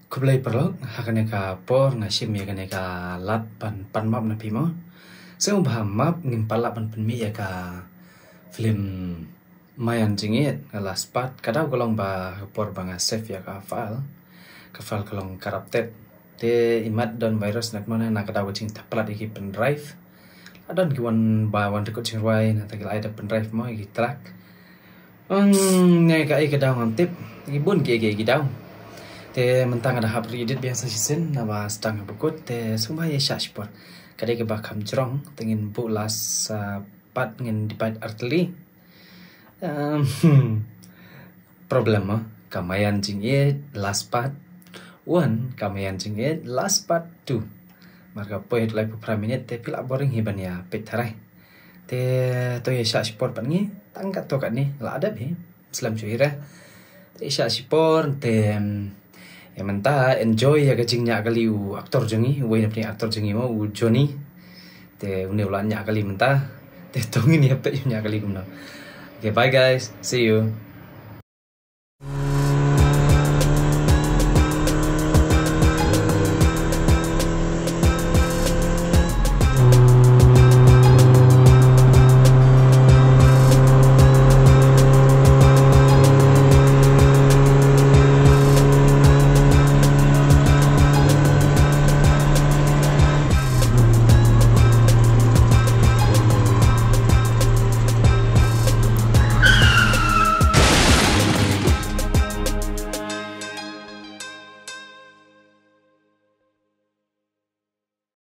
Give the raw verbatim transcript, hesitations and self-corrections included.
Khublei paralok, ha kane ka por nga shim ïa kane ka lad ban pan map na phi mo. Sngewbha map ngin pan lad ban pynmih ïa ka film Maïan Jingïeit, ka last part. Ka daw ka long ba ka por ba nga save ïa ka file, ka file ka long corrupted. Te imat don virus na kano na ka daw ka jingthaplat ïa ki pendrive. La don ki wan ba wan record jingrwai na ta ki la ai da pendrive mo ïa ki track. Hmm, ne ka ai ka daw ngam tip. Ki bun ki ki ki daw. Te mynta nga da hap re-edit biang sa shisien naba sdang ha bakut te sngewbha ïa shah shipor. Ka dei kaba kham jrong te ngin buh last, uh, part ngin divide artylli. Um, problem mo, ka Maïan Jingïeit last part one, ka Maïan Jingïeit last part two. Mar ka poi ha lai phew phra minit te phi lah boring hi ban ïa peit tharai. Te to ïa shah shipor pat ngi, tang katto katne la dep hi. Slem shuh hi re. Te ïa shah shipor te, um, ïa mynta enjoy ïa ka jingñiah kali u actor jong ngi, uwei na pdeng actor jong ngi mo, u Johnny. Te une u la ñiah kali mynta. Te to ngin ïa peit u ñiah kali kumno. Okay, bye guys. See you.